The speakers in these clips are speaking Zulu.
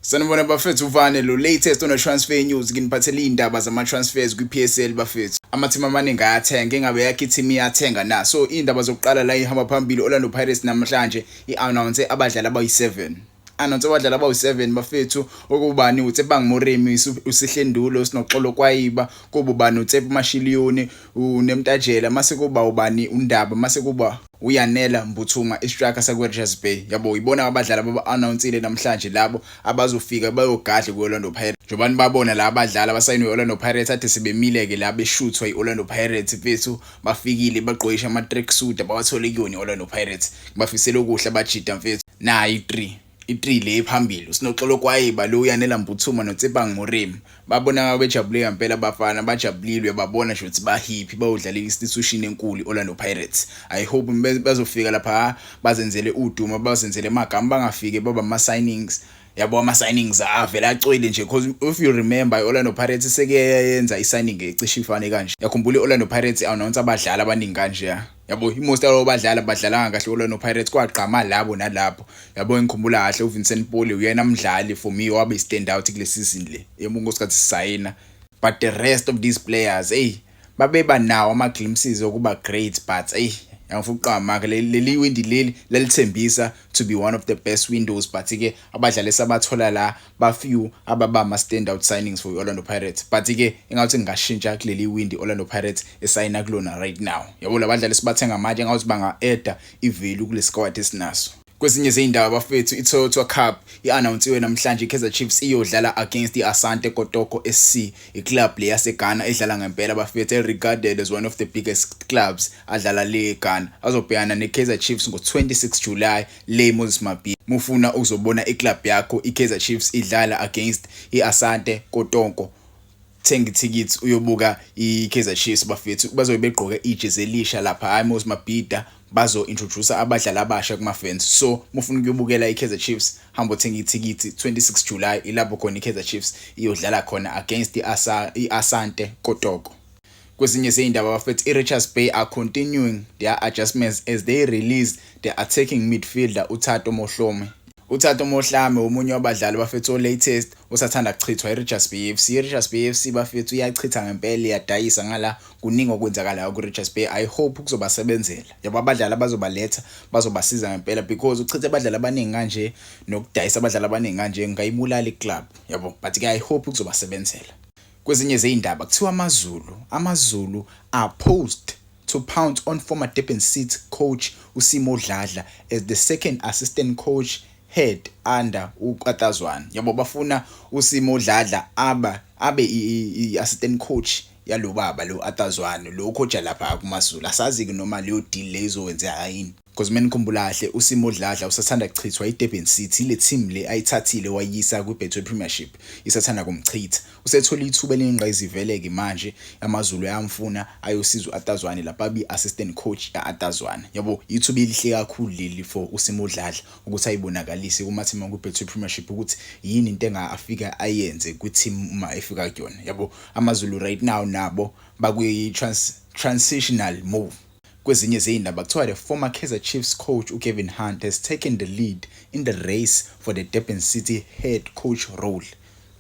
Sanibona bafethu, uvane lo latest on transfer news. Nginiphathele indaba zama transfers kwi PSL, bafethu. Amateam amaningi ayathenga, engabe yakhe team iyathenga na? So indaba zokuqala la ihamba phambili, Orlando Pirates namhlanje i-announce abadlali abayi7. Announce abadlali abawu7, bafethu, okubani uTsepang Moremi, uSihlendulo, Sinoxolo Kwayiba, kuba ubani uTsepo Mashiliyoni, uNemtajela, mase kuba ubani uNdaba, mase kuba uYanela Mbuthuma, istriker sakwe-Richards Bay, yabo. Ibona abadlali ababa-announcile namhlanje labo abazofika bayogadla ku-Orlando Pirates. Njengoba nibabona la abadlali abasayinwe i-Orlando Pirates, ade sebemile-ke la beshuthwa i-Orlando Pirates, mfethu. Bafikile bagqokisha ama-track suit abawathole kuyona i-Orlando Pirates. Ngibafisela okuhle abajida, mfethu. Nayi i-three, i-3 le phambili, uSinoxolo Kwayiba lo, uYanela Mbuthuma noTsepang Moremi. Babona bejabule ngempela abafana, bajabulile, uyababona nje ukuthi bahappy bayodlala i-institution enkulu i-Orlando Pirates. I hope bazofika lapha bazenzele udumo, bazenzele amagama, bangafike baba ama-signings, yabo, ama-signings avela acwele nje, because if you remember, i-Orlando Pirates seke yenza i-signing ecishe ifane kanje. Yakhumbula i-Orlando Pirates announce abadlali abaningi kanje, yabo. I-most yalabo badlali badlalanga kahle Orlando Pirates, kwagqama labo nalapho, yabo. Ngikhumbula kahle uVincent Poli, uyena mdlali for me wabe stand out kule season le yebo ngosikhathi sisayina, but the rest of these players, hey, babeba nawo ama glimpses okuba great, but hey, angifuni ukuqamba, leli windi leli lalithembisa to be one of the best windows, but ke abadlali sabathola la ba few ababa ama standout signings for Orlando Pirates. But ke engathi ngingashintsha kuleli windi Orlando Pirates esayina kulona right now, yabo, labadlali sibathenga manje engathi banga add ivalue kule squad esinaso. Kwezinye zey'ndaba, bafethu, i-Toyota Cup i-announce-iwe namhlanje. I-Kaizer Chiefs iyodlala against i-Asante Kotoko SC, iclub le yaseGhana edlala ngempela, bafethu, regarded as one of the biggest clubs adlala le eGhana. Azobhekana ne-Kaizer Chiefs ngo-26 July le Moses Mabhida. Mufuna ukuzobona iclub yakho i-Kaizer Chiefs idlala against i-Asante Kotoko, thenga ithikithi uyobuka i-Kaizer Chiefs, bafethu. Bazobe begqoke ijezi elisha lapha hayi Moses Mabhida, bazo introduce abadlali abasha kuma fans. So mufuna ukuyobukela i-Kaizer Chiefs, hamba uthenga ithikithi. 26 July ilapho khona i-Kaizer Chiefs iyodlala khona against i-Asante Kotoko. Kwezinye zey'ndaba, bafethu, i-Richards Bay are continuing their adjustments as they release the attacking midfielder uThato Mohlome. uThato Mohlame omunye wabadlali, bafethu, o-latest osathanda kuchithwa i-Richards Bay FC. I-Richards Bay FC, bafethu, iyachitha ngempela, iyadayisa ngala, kuningi okwenzakalayo ku-Richards Bay. I hope kuzobasebenzela, yabo, abadlali abazobaletha bazobasiza ngempela, because uchitha abadlali abaningi kanje nokudayisa abadlali abaningi kanje ngayibulala iclub, yabo, but ke I hope kuzobasebenzela. Kwezinye zey'ndaba, kuthiwa AmaZulu are poised to pounce on former Durban City coach uSimo Dladla as the second assistant coach head under uArthur Zwane, yabo. Bafuna uSimo Dladla aba abe i-assistant coach yalo baba lo Arthur Zwane, lo coach lapha kumaZulu. Asazi ke noma leyo deal le izokwenzeka yini, because mina ngikhumbula kahle uSimo Dladla usathanda kuchithwa iDurban City, le team le ayithathile wayisa kwiBetway Premiership, isathanda kumchitha. Usethola ithuba elingqayizivele-ke manje, AmaZulu ayamfuna ayosiza u-Arthur Zwane lapha, abe assistant coach ya-Arthur Zwane, yabo. Ithuba elihle kakhulu leli for uSimo Dladla ukuthi ayibonakalise kuma-team kwiBetway Premiership ukuthi yini into engafika ayenze kwi-team uma efika kuyona, yabo. AmaZulu right now nabo bakwi transitional move. Kwezinye zey'ndaba, kuthiwa the former Kaizer Chiefs coach uGavin Hunt has taken the lead in the race for the Durban City head coach role,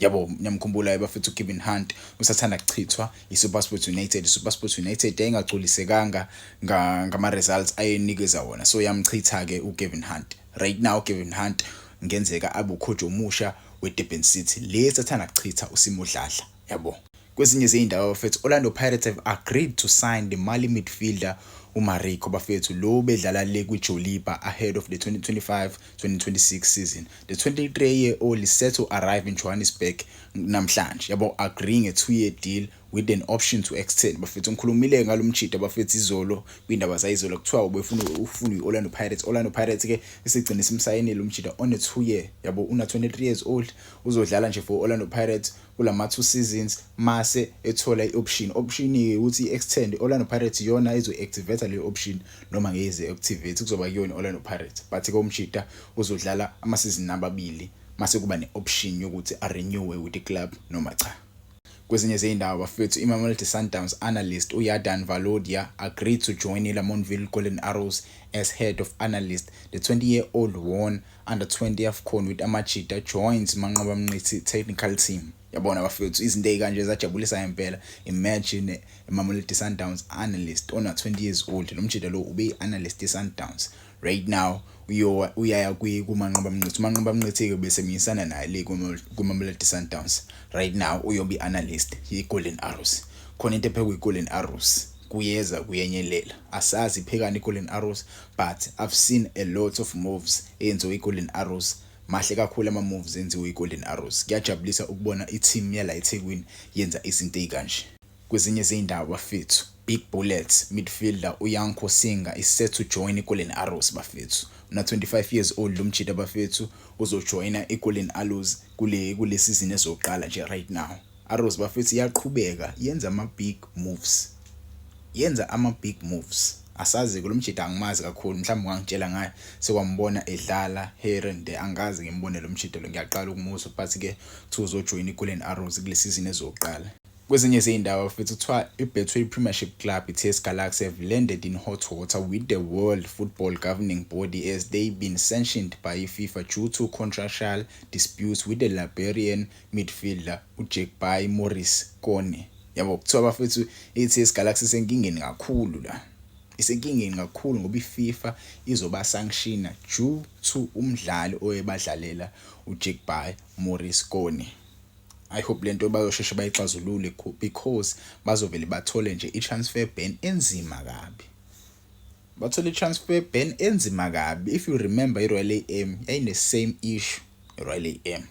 yabo. Niyamkhumbula bafethu uGavin Hunt, usathanda kuchithwa iSuperSport United. iSuperSport United yayingagculisekanga ngama results ayenikeza wona, so yamchitha ke uGavin Hunt. Right now Gavin Hunt ngenzeka abe ucoach omusha weDurban City le sathanda kuchitha uSimo Dladla, yabo. Kwezinye zey'ndaba, bafethu, Orlando Pirates have agreed to sign the Mali midfielder uMariko, bafethu, lo bedlala le kwiJoliba, ahead of the 2025-2026 season. The 23-year-old is set to arrive in Johannesburg namhlanje, yabo, agreeing a 2-year deal with an option to extend. Bafethu, ngikhulumile ngalo mchida, bafethu, izolo kwindaba zayizolo. Kuthiwa ubefuna ufuna iOrlando Pirates. Orlando Pirates ke isigcine simsayinile umchida on a 2 year, yabo. Una 23 years old, uzodlala nje for Orlando Pirates kulama 2 seasons, mase ethola ioption. Option ukuthi extend, Orlando Pirates iyona izo activate le option noma ngeze activate, kuzoba kuyona Orlando Pirates, but ke umchida uzodlala ama season amabili, mase kuba neoption yokuthi a renew with the club noma cha. Kwezinye zey'ndawo bafethu, iMamelodi Sundowns analyst uYadan Valodia agreed to join iLamontville Golden Arrows as head of analyst. The 20-year-old won under 20 AFCON with Amajita, joins Manqoba Mngqithi technical team. Yabona bafethu, izinto ey'kanje zajabulisa ngempela. Imagine iMamelodi Sundowns analyst ona 20 years old, lo mjita lo ube i-analyst ye-Sundowns, right now uyaya kuManqoba Mngqithi. UManqoba Mngqithi-ke besebenzisana naye le kuMamelodi Sundowns. Right now uyobe i-analyst ye-Golden Arrows. Khona into ephekwe i-Golden Arrows, kuyeza kuyenyelela, asazi iphekani i-Golden Arrows, but I've seen a lot of moves eyenziwe i-Golden Arrows. Mahle kakhulu ama-moves enziwe i-Golden Arrows. Kuyajabulisa ukubona i-team yala eThekwini yenza izinto ey'kanje. Kwezinye zey'ndawo bafethu, Big Bullets midfielder uYanko Singa is set to join i-Golden Arrows bafethu. Una 25 years old lo mjita bafethu, uzojoyina i-Golden Arrows kule season ezoqala nje right now. Arrows bafethu iyaqhubeka yenza ama big moves, yenza ama big moves. Asazi lo mjita, angimazi kakhulu, mhlawumbe ungangitshela ngaye sekwambona edlala here and there. Angazi ngimbone lo mjita lo, ngiyaqala ukumuzwa, but ke kuthiwa uzojoyina i-Golden Arrows kule season ezoqala. Kwezinye zey'ndawo futhi, kuthiwa i-Betway Premiership Club i-TS Galaxy have landed in hot water with the World Football Governing Body as they've been sanctioned by FIFA due to contractual disputes with the Liberian midfielder uJagbay Maurice Konneh. Yabo, kuthiwa bafethu i-TS Galaxy isenkingeni kakhulu la, isenkingeni kakhulu ngoba i-FIFA izoba sanctiona due to umdlali oyebadlalela uJagbay Maurice Konneh. I hope lento bayosheshe bayixazulule because bazovele bathole nje i-transfer ban enzima kabi, bathole i-transfer ban enzima kabi. If you remember, i-Royal AM yayine same issue, i-Royal AM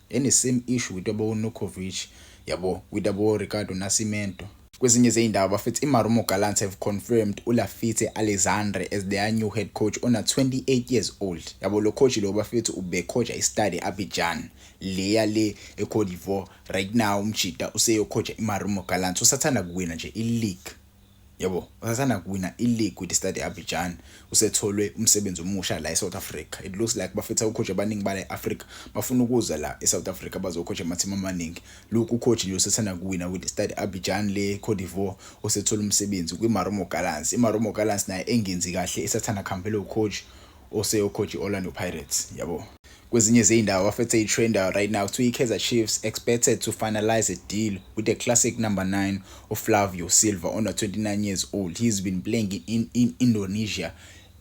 yayine same issue with abo Nurkovic, yabo, with abo Ricardo Nascimento. Kwezinye zey'ndawo bafethu, iMarumo Gallants have confirmed uLafitte Alexandre as their new head coach ona 28 years old. Yabo, lo coach lo bafethu ubecoacha iStade Abidjan leya le eCote d'Ivoire. Right now umjita useyocoacha iMarumo Gallants, usathanda kuwina nje i-league, yabo, usathanda kuwina i-league with iStade Abidjan. Usetholwe umsebenzi omusha la eSouth Africa. It looks like bafethu ocoach abaningi bala eAfrica bafuna ukuza la eSouth Africa bazocoach ama-team amaningi. Lokhu ucoach nje usethanda kuwina with iStade Abidjan le Cote d'Ivoire, osethola umsebenzi kwiMarumo Gallants. IMarumo Gallants naye engenzi kahle, isathanda kuhambela ucoach oseyocoach i-Orlando Pirates, yabo. Kwezinye zey'ndawo bafethu eyi-trenda right now, kuthiwa i-Kaizer Chiefs expected to finalize a deal with the classic number 9 uFlavio Silva ona 29 years old. He's been playing in Indonesia,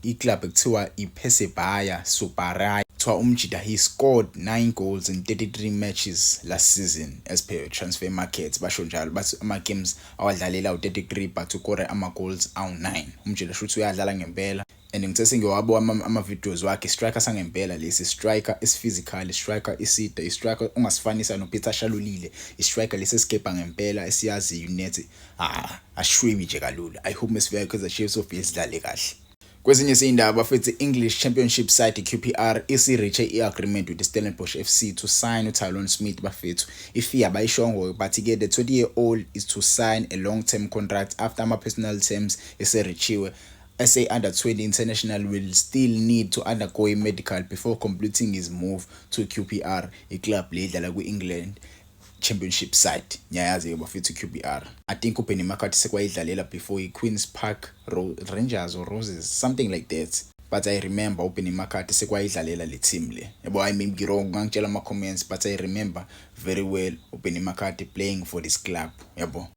iclub ekuthiwa iPersebaya Surabaya. Kuthiwa umjita he scored 9 goals in 33 matches last season as per Transfer Market, basho njalo. Bathi ama games awadlalela u33 but ukore ama goals awu9. Umjita shuthi uyadlala ngempela and ngithe sengiwabona ama-videos wakhe, striker sangempela lesi, striker esiphysical, striker isida, striker ongasifanisa noPeter Shalulile, i-striker lesi esigebha ngempela, esiyaziyo net, ah, ashwibi nje kalula. I hope mesifika Kaizer Chiefs ofike sidlale kahle. Kwezinye izindaba bafethu, English Championship side QPR isi-reach i-agreement with Stellenbosch FC to sign uTylon Smith bafethu. Ifee abayishongo, but ke the 20-year-old is to sign a long-term contract after ama-personal terms esereachiwe. SA Under 20 international will still need to undergo a medical before completing his move to QPR, iclub le idlala kwi-England Championship side. Ngiyayazi ke bafethu QPR. I think uBenny McCarthy sekwayidlalela before i-Queens Park Rangers or Roses, something like that. But I remember uBenny McCarthy sekwayidlalela le team le. Yabo, I may be wrong, ngangitshela ama comments, but I remember very well uBenny McCarthy playing for this club. Yabo.